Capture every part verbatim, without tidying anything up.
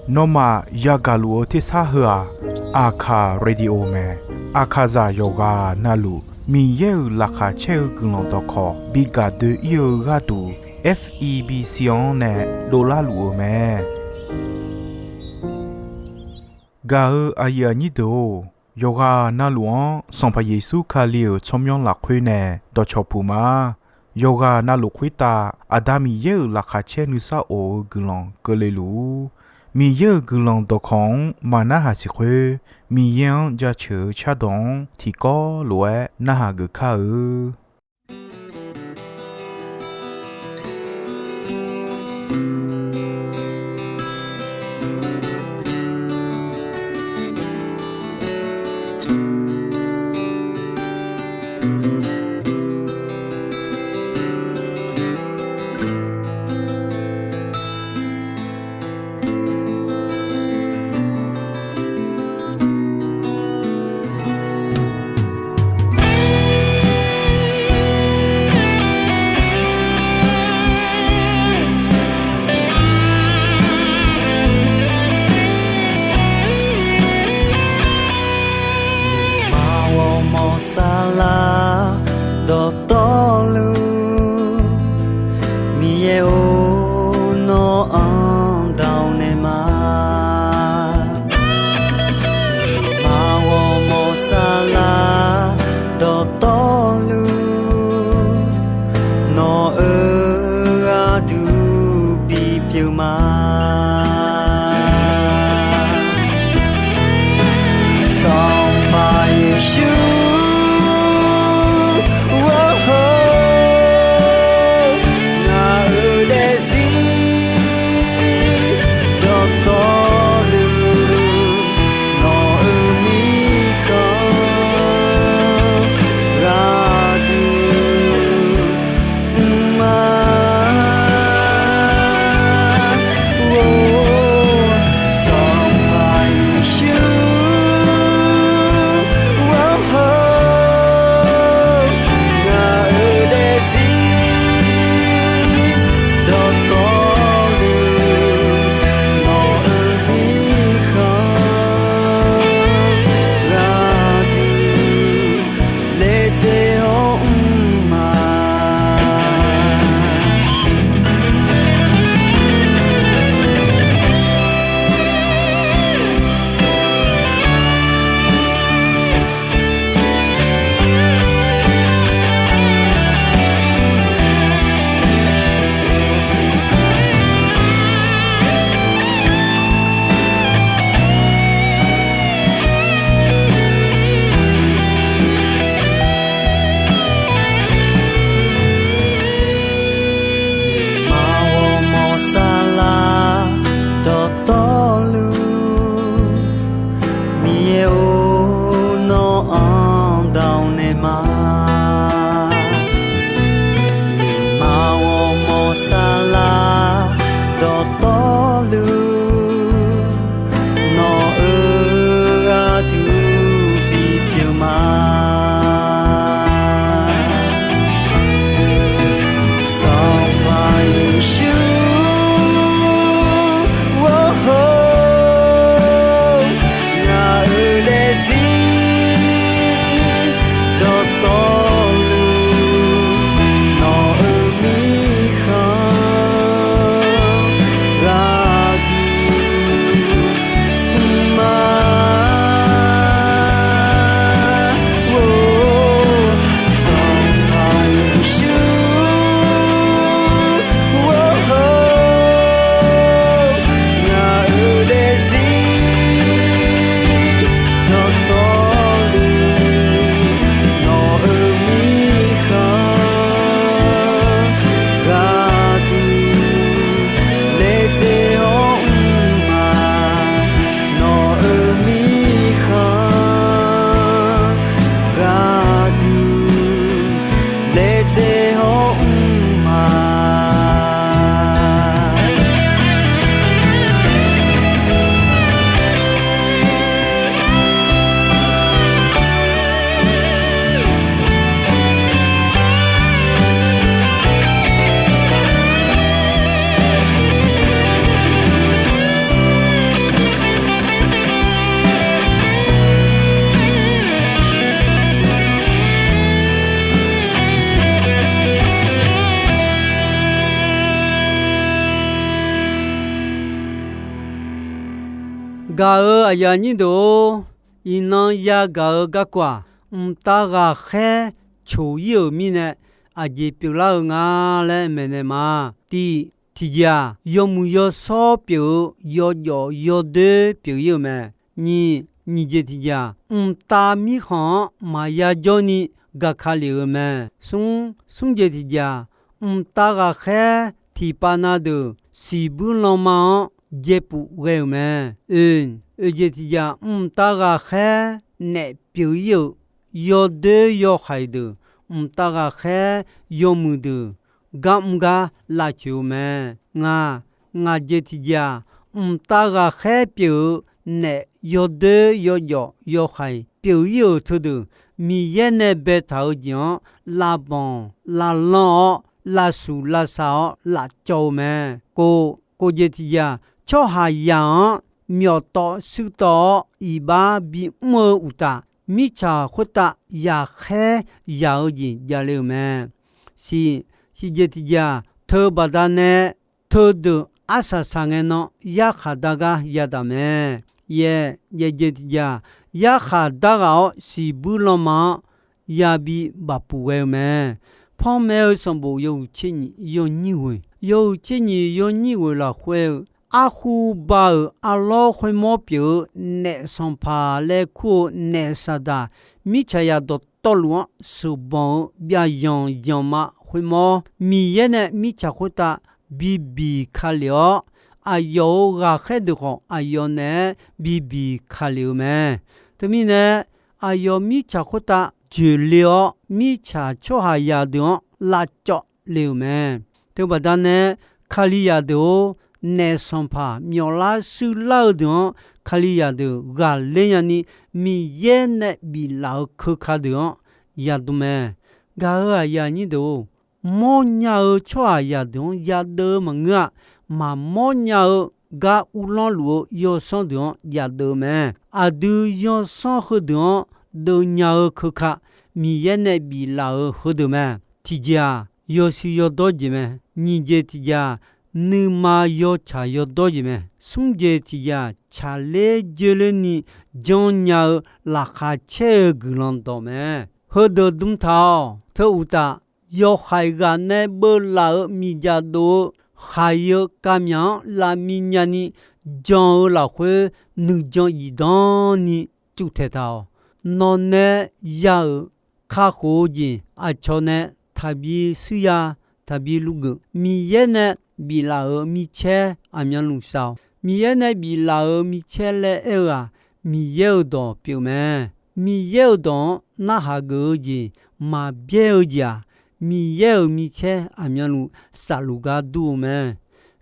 Nawmaf yagaq luf-eu tersar heu-aq, Aqkaq Radio mae. Aqkaqzaq yawqghaq navluf Miqyaer-euq laqkhaq caer-eu guiqlanq dawqkawq bi gaq doe-ir-eu gharduq, F E B C-anr nae dovlar luf-euq mae. Gaq-eu aqyuif aqnyir deuq-or, yawqghaq navluf-anr Sanqpaq Yeqsur Kali-euq tsawrmyanr lafkhoer nae dawqcawq puq ma. Yawqghaq navluf khoertav Aqda Miqyaer-euq laqkhaq caer nuisar of-eu guiqlanq keuvle luf-ur. Miqyaer-euq guiqlanq dawqkawq-anr maqnarhaq siq khoer, Miqyaer-anr jaceuq-eu cardawq-anr tiqkawv lof-aer narhaq geuf kar-eu. Gaq-euq aqyuif aqnyir deuq-or, iqnan yagaq-eu garkawv-aq, mqtav ghaqkhaer coq-ir-euq mirnae, aqjeq pyeuflar-eu nga laer maeqnaeq ma. Tiq, tiqjeq-aq, yawmuiq yawshawr pyeuf-eu yawjawf yawdoer pyeuf-ir-euq mae. Nyiq, nyiq jeq tiqjeq-aq, mqtav mirkhanq-anr maqya jawrni gaqka lef-euq mae. Smr, smr jeq tiqjeq-aq, mqtav ghaqkhaer tiqpav na deuq siqbuir lanma-anr jaepuf ghae-euq mae. Oe, oeq jeq tiqjeq-aq, mqtav ghaqkhaer naef pyeuf-ir-euq yawdoer yawhaiq deuq, mqtav ghaqkhaer yawmuiq deuq gar mr gar lavcoeq-eu mae. Ngaq, ngaq jeq tiqjeq-aq, mqtav ghaqkhaer pyeuf-eu naef yawdoer yawjawf yawhaiq pyeuf-ir-euq teudeuq, Miqyaer nae baetaq-eu jeq-anr lavbanq lavlanr-awr, lavshuq lavsav-awr lafcawv-eu mae. Kov, kov jeq tiqjeq-aq, tsawrhaqzaq-anr myawf tawv shuir tawv-awr iqbax bimr-eu uqtaf, mirtsaq khoertav yaqkhaer yaq-eu jeq javle-euq mae. Siq, siq jeq tiqjeq-aq, teubaqda nae teudeuq arsaq saq ngae nan yarkhaq dar gar yadaq mae. Yaeq, yaeq jeq tiqjeq-aq, yarkhaq dar ghaq-awr siqbuir lanma-anr yabi bafpuf ghae-eu mae. Panmaeq-eu sanqbof yawhuiq tser nyiq yawnyir ghoeq, yawhuiq tser nyiq yawnyir ghoeq lafkhoer-eu, arhu ba-euq arlawr khoermawr pyeuf-eu naef sanqpaq laer kur-eu naef saqdaq, mirtsaq yaq dawqtawvluf-anr sheuqbanq-eu byav yanq yanqma khoermawr, Miqyaer nae mirtsaq khoertav bibiq ka lef-awr, aqyawf-euq ghaqkhaer deuq khawf aqyawf naeq-aer bibiq ka lef-eu mae. Teumirnae, aqyawf mirtsaq khoertav joeqle-awr, mirtsaq tsawrhaqzaq deuq-anr lavcawv le-euq mae. Teubaqda nae, Kalizaq deuq-or, naef sanqpaq myawflar shuirlar-eu deuq-anr Kalizaq deuq ghaqler nyani, Miqyaer nae biflaf-euq keuka deuq-anr yadm mae. Gaq-euq aqyuif aqnyir deuq-or, mawrnya-eu tsawrhaqzaq deuq-anr yadeuv-eu maqngeur-a. Maqmawrnya-eu gar uvlanr luf-eu yawsanr deuq-anr yadeuv-eu mae. Aqdui yawsanr heudeuq-anr deuvnya-eu keuka, Miqyaer nae biflaf-euq heudeuq mae. Tiqjeq-aq, yawshuif yawdawr jeq mae. Nyiq jeq tiqjeq-aq, nuima yawtsaq yawdawr jeq mae. Smr jeq tiqjeq-aq, tsaqler joerlerni janrnya-eu laqkhaq caer-eu guiqlanq dawq mae. Heudeuq dm taq-awq. Teu uqtaf, yawhaiq ghaq nae beuvlaf-euq miqdzaq dov-eu khaqi-eu kavmyaq-anr lavmiv nyani jan-eu lafkhoer, nuijan zifdan ni cuvtaeq taq-awq. Nawq nae ya-euq kakhof-eu jeq aqcawq nae taqbi shuir ya, taqbi luvgeuf. Miqyaer nae biflaf-euq micaer aqmyanluf sav-awq. Miqyaer nae biflaf-euq micaer laer aer-eu-aq, Miqyaer-euq dawq pyeuf mae. Miqyaer-euq dawq-anr narhaq geuf-eu jeq maqbyaer-eu jeq-aq, Miqyaer-euq micaer aqmyanluf safluf gar dur-eu mae.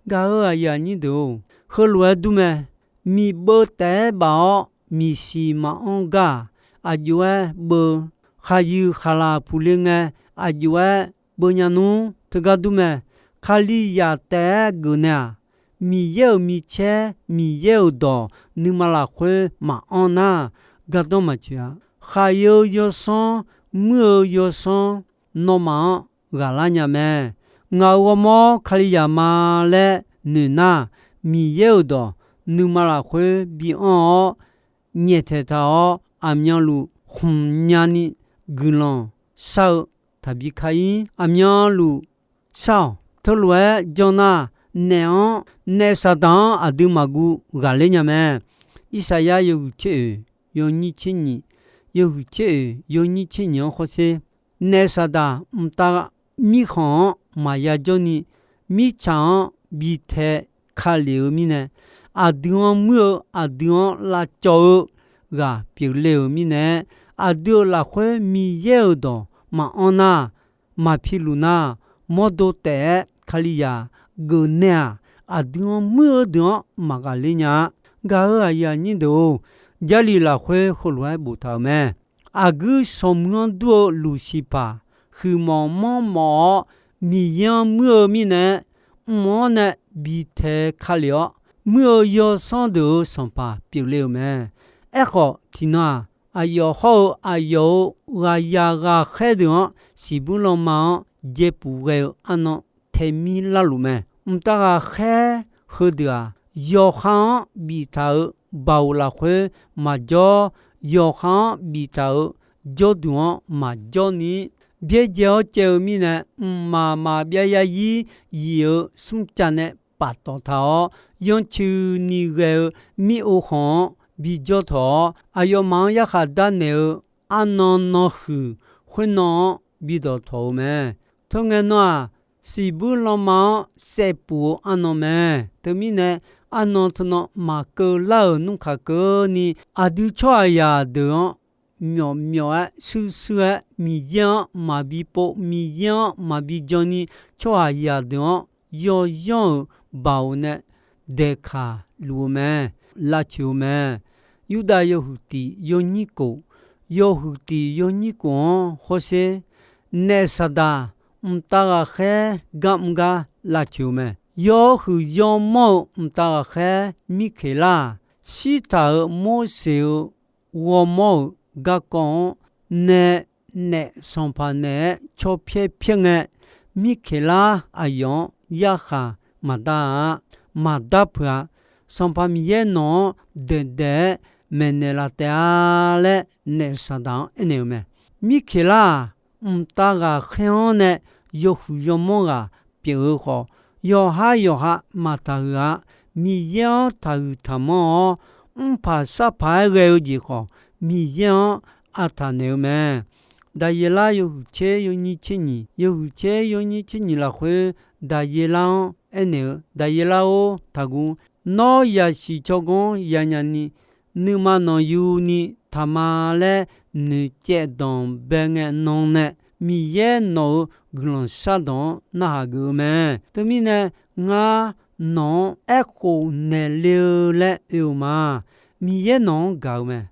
Gaq-euq aqyuif aqnyir deuq-or, heulof-aer dur mae. Miqbeuv taef-aer baf-awr miqsiq maqanr gar-aq, aqjox-aer beuv. Khaqyuif khaqlaq puqle ngae, aqjox-aer beuv nya nmr. Teugar dur mae. Kalizaq taef-aer geuf naeq-aq, Miqyaer-euq micaer, Miqyaer-euq dawq nuima lafkhoer maqanr nar, gardanr maqtsoeq-a. Khaqyeu yawsanr, muir-eu yawsanr, nawmaf-anr ghaqlar nya mae. Ngaq-euq ghawrmawr Kalizaq ma laer noeq nar, Miqyaer-euq dawq nuima lafkhoer bi anr-awr, nyaeftaeq taq-awr, aqmyanluf khmq nyani guiqlanq shar-eu taqbi kar-ir. Aqmyanluf shar-awq. Teulof-aer jan nar, naef-anr, naef saqdaq-anr aqdui maqguv ghaqler nya mae. Irsaqyar yawhuiq tser oeq, yawnyir tser nyiq, yawhuiq tser oeq yawnyir tser nyiq-anr hawsher. Naef saqdaq mqtav mirkhanq-anr maqya jawrni, mirtsaq-anr bi tae ka lef-eu mirnae, aqdui-anr muir-eu, aqdui-anr lavcawv-eu ghaq pyeufle-euq mirnae, aqdui-euq lafkhoer Miqyaer-euq dawq maqanr nar, maqpi luf nar, mawrdo taef-aer Kalizaq geuf naeq-aq, aqdui-anr muir-eu deuq-anr maqghaqler nya-a. Gaq-euq aqyuif aqnyir deuq-or, Jarlif lafkhoer heulof-aer boftaq-euq mae. Aqguir shawqmuiq-anr dur-eu Luqsiqpaq, huiqmawf manrmawf-awr Miqyaer-anr muir-eu mirnae, mq-anr nae bi tae ka lef-awr, muir-eu yawsanr deuq-euq sanqpaq pyeufle-euq mae. Aerkhawf, tiqnan-aq, aqyawf hawr-eu aqyawf-euq ghaqzaq ghaqkhaer deuq-anr siqbuir lanma-anr jaepuf ghae-eu arnan taemir larluf mae. Mqtav ghaqkhaer heudeuq-aq, yawqha-anr biftaq-euq baoq lafkhoer maqjawr, yawqha-anr biftaq-euq jawrduq-anr maqjawr ni, byaerdzae-awr caev-eu mirnae, mqmaq maqbyav yarzir yif-euq smrcav nae paftawf taq-awr, yancuini ghae-eu mir-ov khanq-anr bijawr tawq-awr, aqyawfmaf-anr yarkhaq darnaeq-eu arnan nanhuiq khoernan-anr bidawq tawq-eu mae. Teungae nan-aq, siqbuir lanma-anr saevpuf-eu arnan mae. Teumirnae, arnan teunan maqkeuv lar-euq nmr kaq keuvni, aqdui tsawrhaqzaq deuq-anr myawf myawf-aer shuir shuir-aer Miqyaer-anr maqbi pov, Miqyaer-anr maqbi jan ni, tsawrhaqzaq deuq-anr yawyanr-euq baoq nae daeqkaq luf-eu mae, lavcoeq-eu mae. Yurdav yawhuiq tiq yawnyir kof, yawhuiq tiq yawnyir kof-anr hawsher, naef Saqdaq mqtav ghaqkhaer gar mr gar lavcoeq-eu mae. Yawhuiq yawmanr-eu mqtav ghaqkhaer Mirkeqlar-aq, shirtaq-euq Morseq-eu ghawrmawr-euq garkawv-anr nae naef sanqpaq naeq-aer cawpyaer pyaer ngae, Mirkeqlar aqyawf-anr yarkhaq maqdar-a, maqdar peuq-a. Sanqpaq Miqyaer nawq-anr daeqdaeq-aer maeqnaeq laf taef-a laer naef Saqdaq-anr aernaeq-eu mae. Mirkeqlar-aq, mqtav ghaqkhaer-anr nae yawhuiq yawmanr ghaq pyeuf-eu khawf, yawqhar yawqha maqtaqhuiq-a. Miqyaer-anr taqhuiq taqmanr-awr, mrpaq sarpaq-aer ghae-eu jeq khawf, Miqyaer-anr artaq naeq-eu mae. Daqyeqlar yawhuiq tser yawnyir tser nyiq, yawhuiq tser yawnyir tser nyiq lafkhoer, Daqyeqlar-anr aernaeq-eu, Daqyeqlar-or, taqguv. Nawr yasiq tsawrganr yanya ni, nuima nanqyuni taqma laer noeqcaev danqbae ngae nan nae, Miqyaer nawq-euq guiqlanq shardawq-anr narhaq geuf-eu mae. Teumirnae, ngar nawq-anr aerkhof naeqle-eu laer oe-eu ma. Miqyaer nawq-anr gaq-eu mae.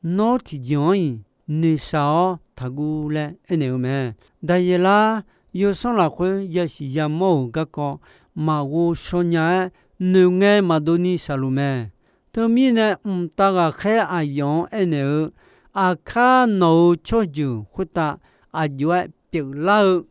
Nawr tiqjeq-anr-iq noeqshaq-awr taqguv laer aernaeq-eu mae. Daqyeqlar yawsanr lafkhoer yasiq yamawr-euq garkawv maqghov shaw nya-aer, noeqngae maqdov ni shaqluf mae. Teumirnae, mqtav ghaqkhaer aqyawf-anr aernaeq-eu, Aqkar nawq-euq tsawrjeuq khoertav aq jov-aer pyeuflar-eu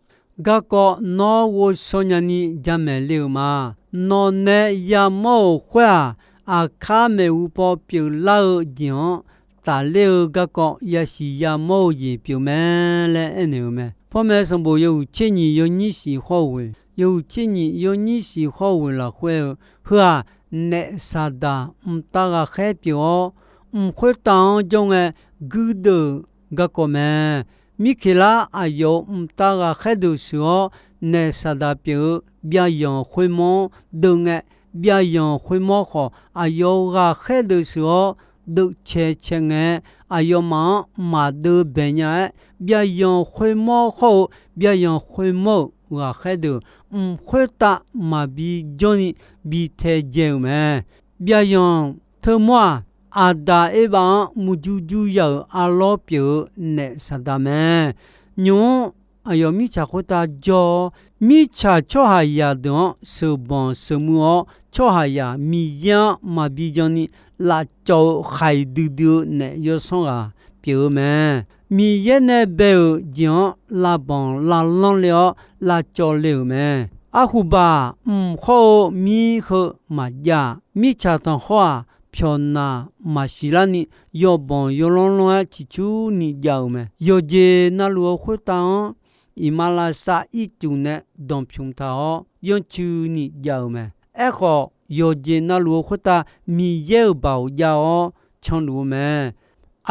garkawv nawr ghovshaw nyani jamaeq le-euq ma. Nawq nae yamawr-euq khoer-aq, Aqkar maeqhu paw pyeuflar-eu jeq-anr tafler-eu garkawv yasiq yamawr-eu jeq pyeuf mae laer aernaeq-eu mae. Pawmae sanqbof yawhuiq tser nyiq yawnyir shiq hawr-eu ghoe, yawhuiq tser nyiq yawnyir shiq hawr-eu ghoe lafkhoer-eu, Heu-aq, naef Saqdaq mqtav ghaqkhaer pyeuf-awr, mq khoertav-anr jawr ngae guirdeuv-euq garkawv mae. Mirkeqlar aqyawf-euq mqtav ghaqkhaer deuq sheuq-awr, naef Saqdaq pyeuf-eu byavyanq khoermawr-anr deuv ngae, byavyanq khoermawr khawf, aqyawf-euq ghaqkhaer deuq sheuq-awr deuvcae cae ngae, aqyawfmaf-anr maqdeuv baeq nya-aer, byavyanq khoermawr hawr-eu byavyanq khoermawr-euq ghaqkhaer deuq mq khoertav maqbi jawrni bi taedzae-euq mae. Byavyanq teumawr-aq, Aqdaq Erbav-anr murjur jur ya-euq arlawr pyeuf-eu naef Saqdaq mae. Nymq-mr aqyawf mirtsaq khoertav jawr-awr, mirtsaq tsawrhaqzaq deuq-anr sheuqbanq sheuqmuiv-awr, tsawrhaqzaq Miqyaer-anr maqbi jan ni lavcawv-eu khaiq duidui-eu naef yawsanr ghaq pyeuf-eu mae. Miqyaer nae bae-euq jeq-anr lavbanq lavlanr le-awr lavcawv le-euq mae. Arhuqbaq mq hawr-eu mir heu maqjav-aq, mirtsaq tanqkhawr-aq, pyawqnaq maqsiq larni yawbanq yawlanr lanr-aer ciqcurni jav-euq mae. Yawqjeq navluf-eu khoertav-anr, iqmalavshav ircuf nae danqpymq taq-awr yancuini jav-euq mae. Aerkhawf, yawqjeq navluf-eu khoertav Miqyaer-euq baoq jav-awr canluf-eu mae.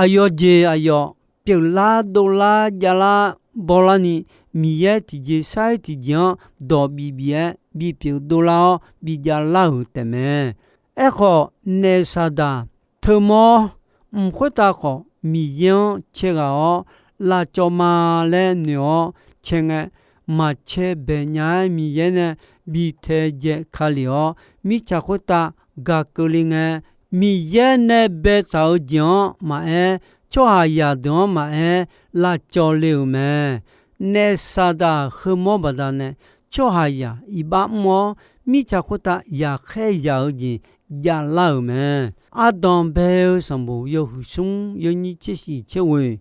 Aqyawf jeq aqyawf pyeuflar dovlar javlar bawrlarni, Miqyaer tiqjeq sar-iq tiqjeq-anr dawq bif bif-aer bipyeuf dovlar-awr bijav lar-euq taefmae. Aerkhawf, naef Saqdaq teumawr mq khoertav khawf Miqyaer-anr cae ghaq-awr, lavcawv ma laer noeq-awr cae ngae, maqcae baeq nya-aer Miqyaer nae bi taedzae ka lef-awr, mirtsaq khoertav gaq keuvle ngae, Miqyaer nae baetaq-eu jeq-anr maqaer, tsawrhaqzaq deuq-anr maqaer, lavcawv le-euq mae. Naef Saqdaq heumawr baqdanae, tsawrhaqzaq iqbax mr-awr, mirtsaq khoertav yaqkhaer yaq-eu jeq javlar-euq mae. Ardanq bae-eu sanqbof yawhuiq smr yawnyir tser shiq tser ghoe,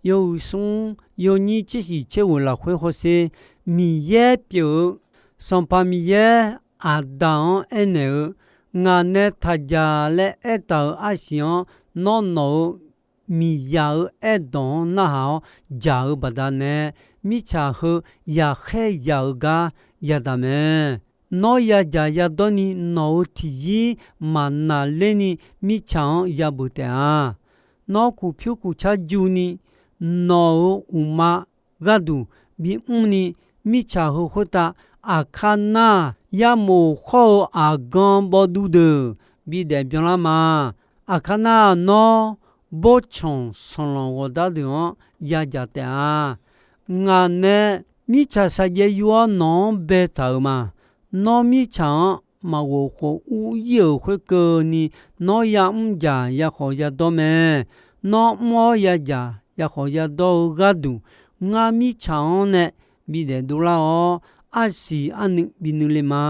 yawhuiq smr yawnyir tser shiq tser ghoe lafkhoer hawsher, Miqyaer pyeuf-eu Sanqpaq Miqyaer Aqdaq-anr aernaeq-eu, Ngaq nae taqjaq laer aertaq-euq arsiq-anr, nawr nawq-euq miqzaq-euq aerdawq-anr narhaq-awr jaq-eu baqdanae, mirtsaq heu yaqkhaer yaq-eu gar yadaq mae. Nawr yadzaq yadawr ni nawq-euq tiqzir maqnaqler ni mirtsaq-anr yabeuq taef-a. Nawr kuqpyur kuqcar juni nawq-euq uqma gharduq bimr ni, mirtsaq heu khoertav aqkar nar-aq, yarmof khawr-eu aqgan bawvduv deuq bidaef byanlar ma. Aqkar nar-aq, nawr bawrtsanq sanqlanq ghawqdar deuq-anr yadzaq taef-a. Ngaq nae mirtsaq saqjaev yur-awr nawq-anr baetaq-euq ma. Nawr mirtsaq-anr maqghof khof ur ir-euq khoerkeuvni, nawr yamr jaq yakhawf yadawr mae. Nawr mr-awr yadzaq yakhawf yadawr-eu gharduq, ngar mirtsaq-anr nae bidaef dovlar-awr, arsiq arnuiv binuiv le ma.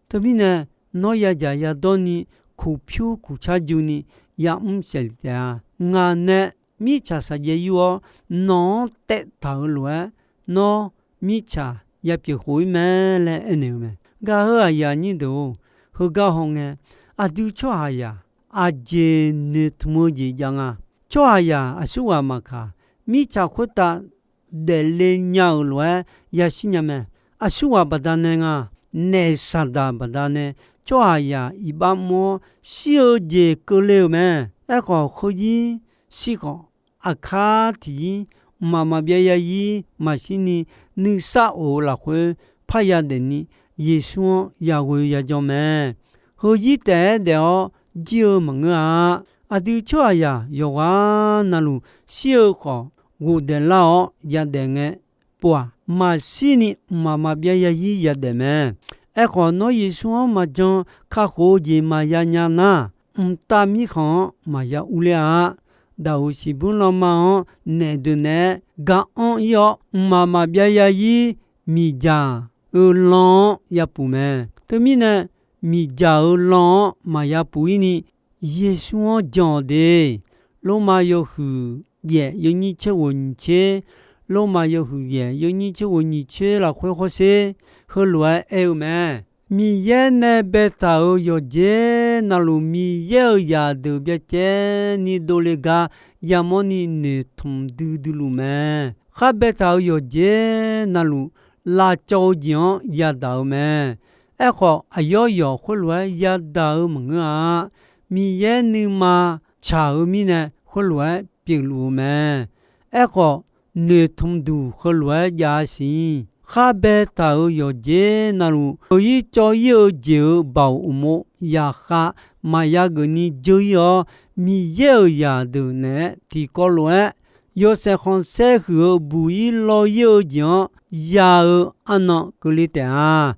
Teumirnae, nawr yadzaq yadawr ni, kuqpyur kuqcar juni yamr saef le taef-a. Ngaq nae mirtsaq saqjaev yur-awr nawq-anr taev taq-euq lof-aer, nawr mirtsaq yapyeuf khof-ir mae laer aernaeq-eu mae. Gaq-eu aqyuif aqnyir deuq-or, heugar hawngae, aqdui tsawrhaqzaq aqjeq noeqtmq-eu jeq jav nga. Tsawrhaqzaq aqsurghaq maqkaq, mirtsaq khoertav daefle nya-euq lof-aer yashir nya mae. Aqsurghaq baqdanae nga, naef saqdaq baqdanae, tsawrhaqzaq iqbax mr-awr shir-eu jeq keuvle-euq mae. Aerkhawf, heuzir shir khawf, aqkar tiqzir mqmaq maqbyav yazir maqshir ni, nuisar of-eu lafkhoer parya daefni, Yeqsur-anr yaghoe yajawr mae. Heuzir taef-aer daef-awr jir-eu maqngeur-a. Aqdui tsawrhaqzaq yawqghaq navluf shir-eu khawf, ghofdaef lar-awr yadaef ngae, pov-aq, maqshir ni mqmaq maqbyav yazir yadaef mae. Aerkhawf, nawr Yeqsur-anr maqjan kakhof-eu jeq maqya nya nar, mqtav mirkhanq-anr maqya urler-a. Daqoq siqbymr lanma-anr naef deuq naeq-aer ga anr ir-awr, mqmaq maqbyav yazir miqdzaq-euq lan-anr yapuq mae. Teumirnae, miqdzaq-euq lan-anr maqya puq-ir ni, Yeqsur-anr jan-awq de. Lormav yawhuiq yaef yawnyir tser ghoeq nyiq tser, Lormav yawhuiq yaef yawnyir tser ghoeq nyiq tser lafkhoer hawsher, heulof-aer aer-eu mae. Miqyaer nae baetaq-euq yawqjeq navluf, Miqyaer-euq zaqdeuq byacaevni dovle gar yamawr ni noeqtmq duidui luf mae. Khar baetaq-euq yawqjeq navluf, lavcawv-eu jeq-anr yadaq-eu mae. Aerkhawf, aqyawf yawq khoerlof-aer yadaq-eu maqngeur-a. Miqyaer nuima tsaq-eu mirnae khoerlof-aer pyeufluf-eu mae. Aerkhawf, noeqtmq duq heulof-aer jav-a siq. Khar baetaq-euq yawqjeq navluf, heuzir cawv-ir-eu jeq-euq baoq uqmov zaqkhav maqya geufni dzeur-ir-awr, Miqyaer-euq zaqdeuq naeq-aer tiqkawv lof-aer, yawshaef khanqsaer huiq-eu buq-ir law-ir-eu jeq-anr ya-eu arnan keuvle taef-a.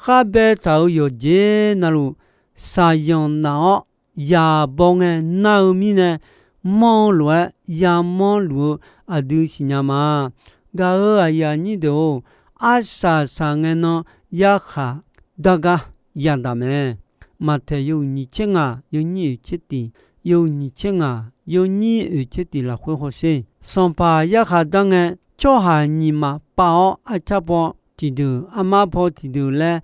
Khar baetaq-euq yawqjeq navluf, shaqzanq naf-awr zaq baw ngae nar-eu mirnae, manr-eu lof-aer yamanr luf-eu aqdui siqnya ma. Gaq-eu aqyuif aqnyir deuq-or, arsaq saqngae nan yarkhaq dar gar yadaq mae. Maqtaeq yawhuiq nyiq tser ngaq yawnyir oeq tser tiq, yawhuiq nyiq tser ngaq yawnyir oeq tser tiq lafkhoer hawsher. Sanqpaq yarkhaq dar ngae, tsawrhaq nyiq maf pav-awr arcar paw tiqdeuq, armar paw tiqdeuq laer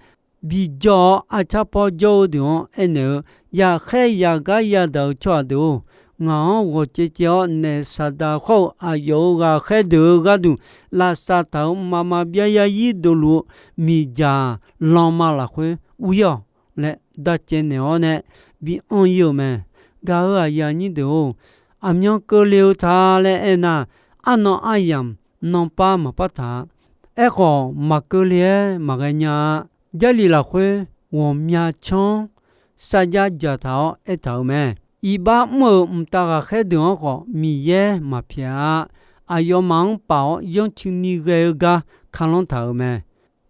bijawr-awr, arcar paw jawr-eu deuq-anr aernaeq-eu, yaqkhaer yaqgar yadaq-eu tsawrhaq deuq-or, ngaq-anr ghawq caev caev-awr naef saqdaq khawr-eu aqyawf-euq ghaqkhaer deuq-eu gharduq, lavsav taq-euq mqmaq maqbyav yazir dovluf-eu miqdzaq lanma lafkhoer ur-ir-awq laer darcaev naeq-awr nae bi anr-ir-euq mae. Gaq-eu aqyuif aqnyir deuq-or, aqmyan keuvle-eu ta laer aernar, arnan aryamq nanpar maqpar taq-a. Aerkhawf, maqkeuvle-aer maqghae nya-a. Jarlif lafkhoer ghawqmya canr sarjax dzaqtaq-awr aertaq-euq mae. Iqbax mr-euq mqtav ghaqkhaer deuq-anr khawf, Miqyaer maqpyaeq-a. Aqyawfmaf-anr paf-awr yanrcuini ghae-eu gar kalanr taq-euq mae.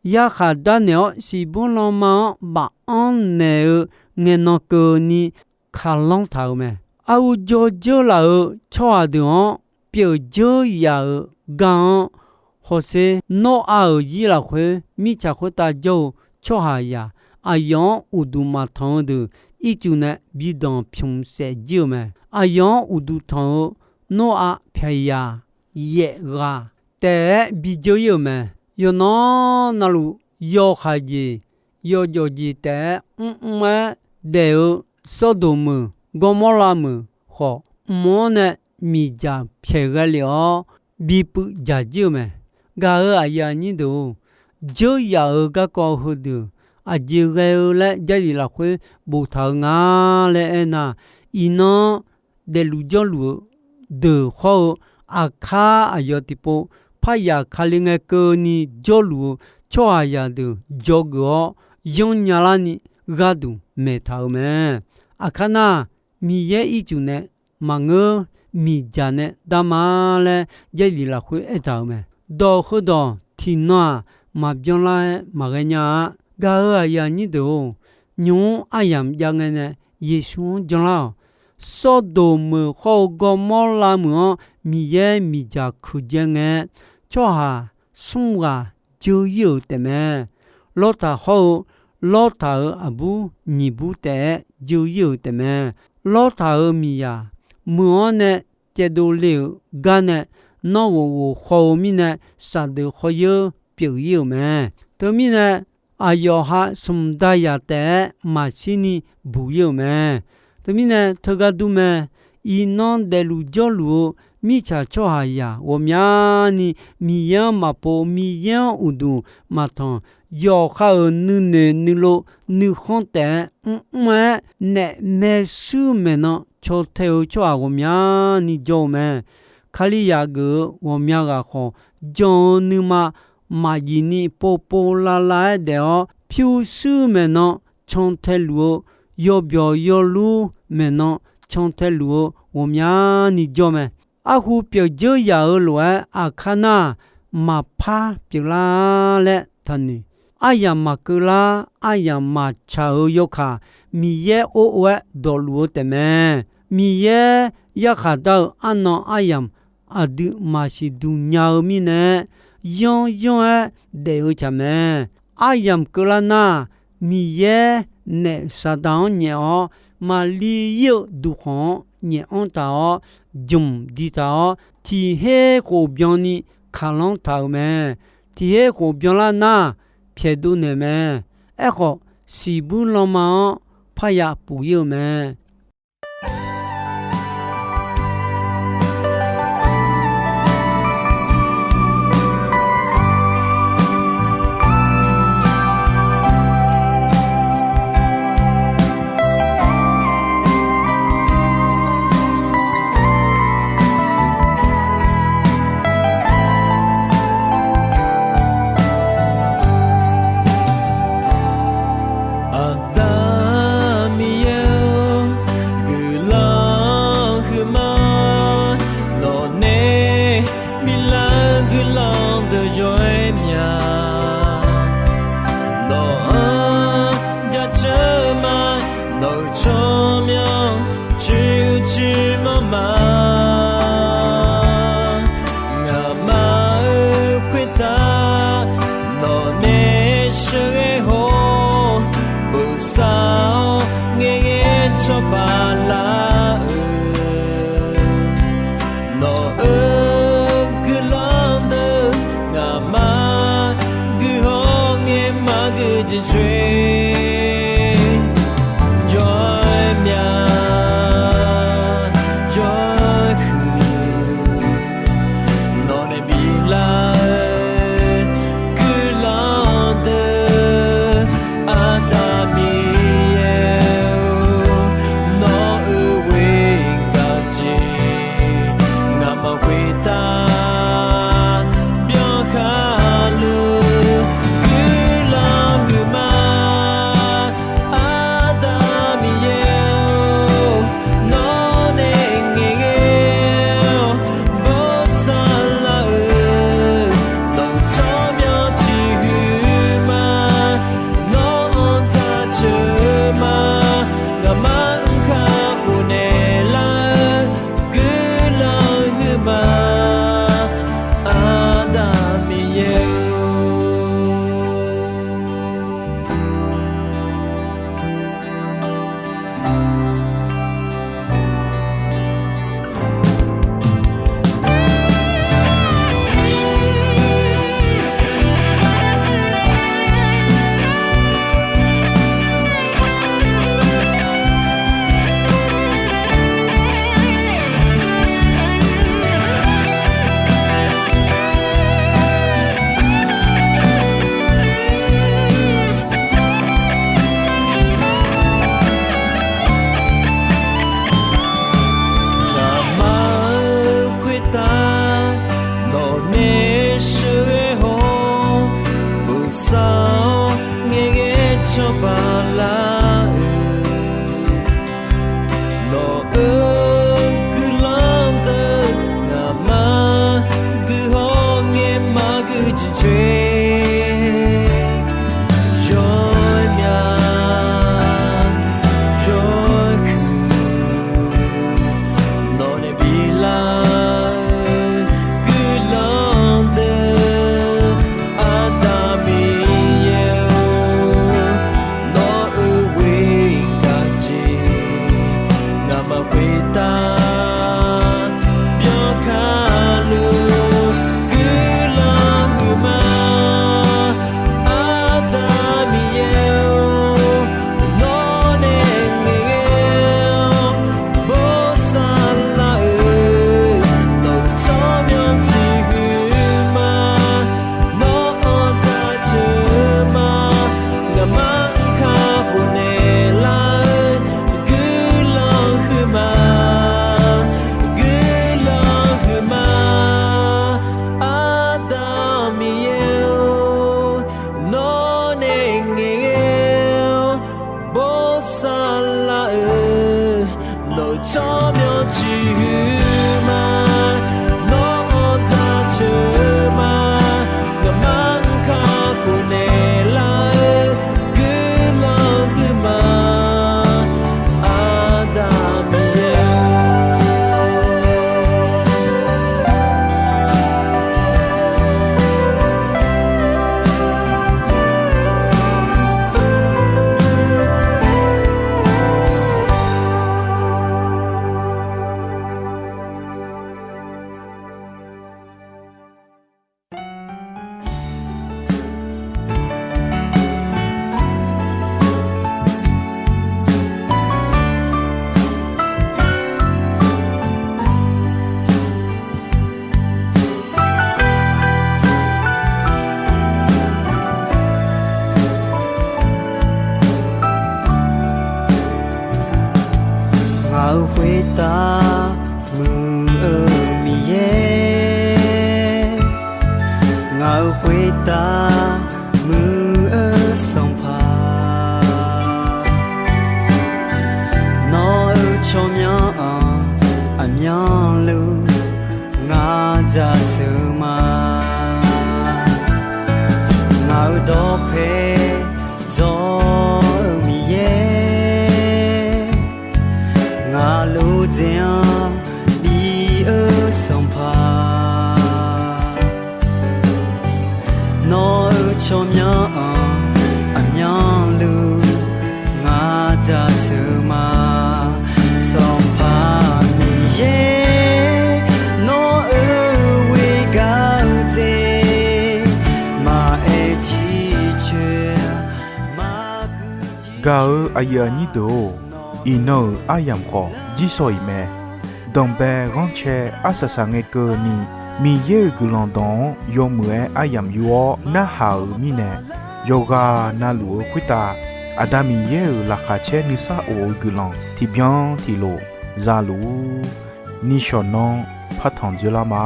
Yarkhaq darnaeq-awr, siqbymr lanma-anr baf-anr naeq-eu ngaenan keuvni kalanr taq-euq mae. Arhu jawr dzeur laf-euq tsawrhaq deuq-anr pyeuf dzeur yaf-euq gar-anr hawsher. Noraq-euq zir lafkhoer mirtsaq khoertav jawr-eu tsawrhaqzaq, aqyawf-anr uqduq maqtanq-eu deuq ircuf nae bi danqpymq saef jir-euq mae. Aqyawf-anr uqduq tanq-eu Noraq pyaqzaq yaef ghaq taef-aer bi dzeur-ir-euq mae. Yawqnan navluf yawqha jeq yawjawf jeq taef-aer mrmr-aer daef-eu Sawrdoq meuq, Gawrmawrlav meuq khawf, mq-anr nae miqdzaq pyaeq ghae lef-awr, bipuiv dzaq jir-eu mae. Gaq-euq aqyuif aqnyir deuq-or, dzeur yaf-euq garkawv heudeuq aqjeq ghae-eu laer Jarlif lafkhoer boftaq-eu nga laer aernar, iqnan-anr daefluf jawrluf-eu deuq hawr-eu, aqkar aqyawf tiqpov parya Kali ngae keuvni jawrluf-eu tsawrhaqzaq deuq dzawgeuf-awr, yanrnya larni gharduq maeqtaq-euq mae. Aqkar nar, Miqyaer ircuf nae maqngeur, miqdzaq nae darma laer Jarlif lafkhoer aertaq-euq mae. Dawq heudawq tiqnan-aq, maqbyan lar-aer maqghae nya-a. Gaq-euq aqyuif aqnyir deuq-or, nymq-mr aryamq jav ngae nae Yeqsur-anr janlar-awq. Sawrdoq meuq hawr-eu Gawrmawrlav meuq-anr Miqyaer miqdzaq kuiqdzae ngae, tsawrhaq smr ghaq dzeur ir-euq taefmae. Lawrtaq hawr-eu Lawrtaq-euq aqbur nyiq bur taef-aer dzeur ir-euq taefmae. Lawrtaq-euq miqyaq meuq-anr nae caevdov le-euq gar nae, nanrghof ghof khaw-eu mirnae, saqdeuq khawryeur pyeuf ir-euq mae. Teumirnae, aqyawf ha smq dazaq taef-aer maqshirni buq ir-euq mae. Teumirnae teugar dur mae. Iqnan daefluf jawrluf-eu mirtsaq tsawrhaqzaq ghawqmyani Miqyaer-anr maqpov, Miqyaer-anr uqduq maqtanq, yawqha-euq nuinoeq nuilov nuikhanr taef-aer mrmr-aer naef maershuir maeqnan caw tae-eu tsawrhaq ghawqmyani jawr-eu mae. Kalizaq geuf-eu ghawqmya ghaq khawf, jan-eu nuima maqjif ni povpov lavlav-aer daef-awr, pyurshuir maeqnan cantae luf-eu, yawbyawq yawlur maeqnan cantae luf-eu ghawqmyani jawr mae. Arhu pyeuf dzeur yaf-euq lof-aer aqkar nar, maqpar pyeuflar laer taqnoeq. Aryamq maqkeuv lar, aryamq maqtsaq-euq yawkaq, Miqyaer or or-aer dawqluf-eu taefmae. Miqyaer yarkhaq dar-eu arnan aryamq aqdui maqsiq duq nya-eu mirnae, yanr yanr-aer daef-eu tsaq mae. Aryamq keuvlar nar, Miqyaer naef Saqdaq-anr nyaef-awr, maqli ir-eu duqkhanq-anr nyaef anr taq-awr, jmq di taq-awr, tiq her khof byanni kaqlanr taq-euq mae. Tiq her khof byanlar nar, pyaeqdov naeq mae. Aerkhawf, siqbuir lanma-anr parya puf ir-eu mae. Aqda Miqyaer-or, guiqlanq huiqma, nawqnae biflar-eu guiqlanq deuq yawr-aer mya. Nawq-anr jaceuq-eu ma, nawq-euq tsawrmyanr coer-eu coer manr ma. Ngaqma-euq khoertav nawqnae sheuqghae haw-awr, bosav-awr ngaeqghae cawba lar-eu, nawq-euq guiqlanq deuq ngaqma guiqhaw ngae maqgui jeq coer. Jawr-aer mya, jawr-aer huiq, nawqnae biflar-eu guiqlanq deuq, Aqda Miqyaer-or, nawq-euq Tsawrmyanr ciqhuiq ma, nawr-anr jaceuq ma, ngaqma-anr kakhof naeqlar-eu guiqlanq huiq ma, Aqda Miqyaer. Ngaq-euq khoertav muiq-eu Miqyaer, ngaq-euq khoertav muiq-eu Sanqpaq, nawr-euq tsawrmyanr-anr aqmyanluf ngar jaceuq ma. Ngaq-euq dawqpae dzawr-eu Miqyaer, ngaq lofdzae-anr bi-eu Sanqpaq, nawr-euq tsawrmyanr-anr aqmyanluf ngar jaceuq ma. Sanqpaq Miqyaer, nawr-euq ghoegaq-eu jeq maqaer ciqcoer maqgui. Gaq-euq aqyuif aqnyir deuq-or, iqnan-euq aryamq khawf jirsawq-iq mae. Danqbae ghanrcae arsaq saqngae keuvni, Miqyaer-euq guiqlanq dawq-anr yawmuiq-aer aryamq yur-awr narhaq-euq mirnae, yawqghaq navluf-eu khoertav Aqda Miqyaer-euq laqkhaq caer nuisar of-eu guiqlanq tiqbyan tiqlof za luf-ur. Nishawq nanr partanq dzoerlar ma.